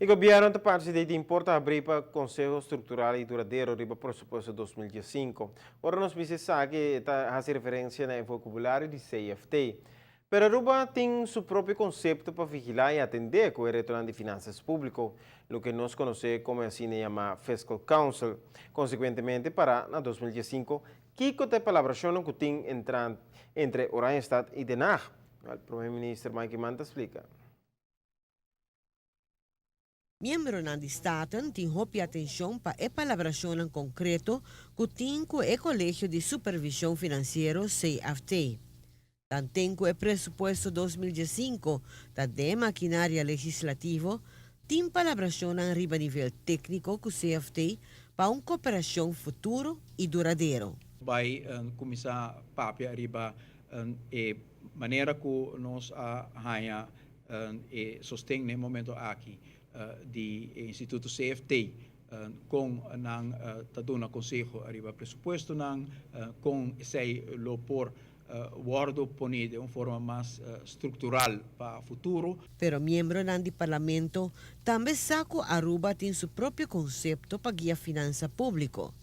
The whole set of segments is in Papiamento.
E gobierno ta parti di tin porta habri pa conseho structural y duradero riba presupuesto 2015. Ora nos bisa esaki ta haci referencia na e vocabulario di CFT. Pero Aruba tin su propio concepto pa vigila y atende cu e retonan di finanzas publico, loke nos conoce como asina yama Fiscal Council. Consecuentemente, para na 2015, kico ta e palabracionnan cu tin entre Oranjestad y Den Haag? Prome Minister Mike Eman ta splica. Miembronan di Staten tin hopi atencion pa e palabracionnan concreto cu tin cu e Colegio di Supervision Financiero, CFT. Tanten cu e presupuesto 2015 ta den maquinaria legislativo, tin palabracionnan riba nivel tecnico cu CFT pa un cooperacion futuro y duradero. Bay cuminsa papia riba e manera cu nos a haya e sosten na e momento aki di Instituto CFT, con nan ta duna conseho riba presupuestonan, con esey lo por wordo poni den un forma mas structural pa futuro. Pero miembronan di Parlamento tambe sa cu Aruba tin su propio concepto pa guia finansa publico.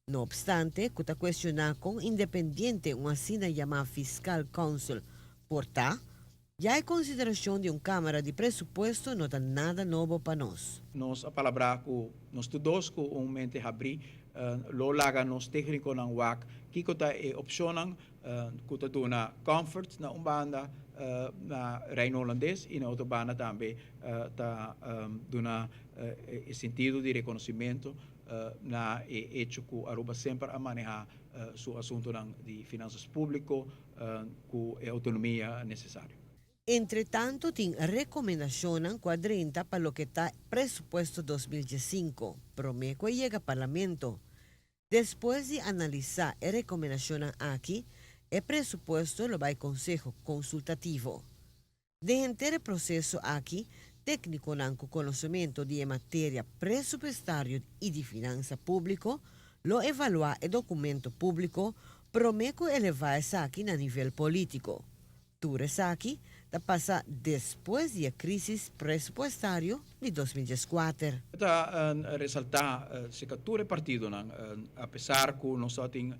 No obstante cu ta cuestiona con independiente un asina yama Fiscal Council por ta, ya e consideracion di un Camara di Presupuesto no ta nada nobo pa nos. Nos a palabra cu nos tur dos cu un mente habri lo laga nos tecniconan wak kico ta e opcionnan cu ta duna comfort na un banda na Reino Holandes y na otro banda tambe ta duna e sentido di reconocimento na e hecho cu Aruba semper a maneha su asuntonan di finanzas publico cu e autonomia necesario. Entre tanto tin recomendacionnan cu a drenta pa loke ta presupuesto 2015, prome cu e yega Parlamento. Despues di analisa e recomendacionnan aki, e presupuesto lo bay Conseho Consultativo. Den henter e proceso aki, tecniconan cu conocemento di e materia presupuestario y di finansa publico lo evalua e documento publico prome cu eleva esaki na nivel politico. Tur esaki ta pasa despues di e crisis presupuestario di 2014. Ta resalta cerca tur e partidonan, apesar cu nos tin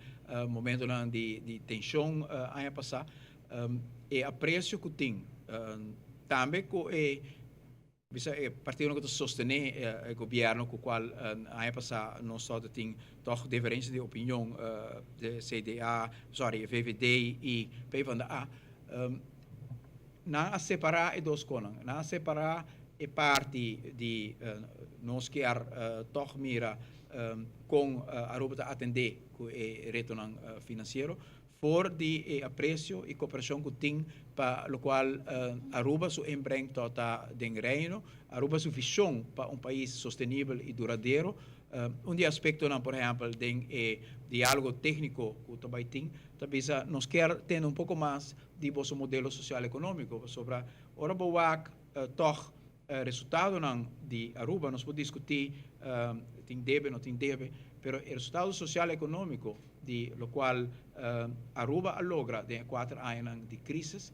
momentonan di tension aña pasa, e aprecio cu tin tambe cu e bisa e partidonan cu ta sostene e gobierno, cu cual aña pasa nos tin toch diferencia di opinion, de CDA, sorry, VVD y PvdA, nan a separa e dos conan, nan a separa e parti di nos kier toch mira con Aruba ta atende cu e retonan financiero, for di e aprecio y cooperacion cu tin pa locual Aruba su inbreng ta den Reino, Aruba su vision pa un pais sostenibel y duradero. Un di aspectonan, por ehempel, den e dialogo tecnico cu ta bay tin, ta bisa nos kier tene un poco mas di boso modelo social economico, sobre ora bo wak toch resultadonan di Aruba, nos por discuti tin debe, no tin debe, pero e resultado social economico di locual Aruba a logra den 4 aña di crisis,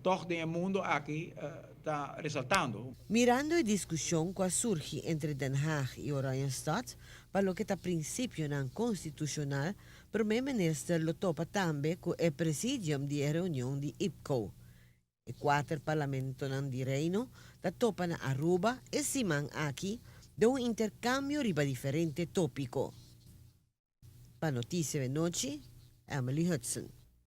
toch den mundo aki ta resaltando. Mirando e discusion cu a surgi entre Den Haag y Oranjestad, pa loke ta principionan constitucional, Prome Minister lo topa tambe cu e presidium di reunion di IPCO. E cuater parlamentonan di Reino ta topa na Aruba e siman aki den un intercambio riba diferente topico. Pa Noticia di Nochi, Emily Hudson.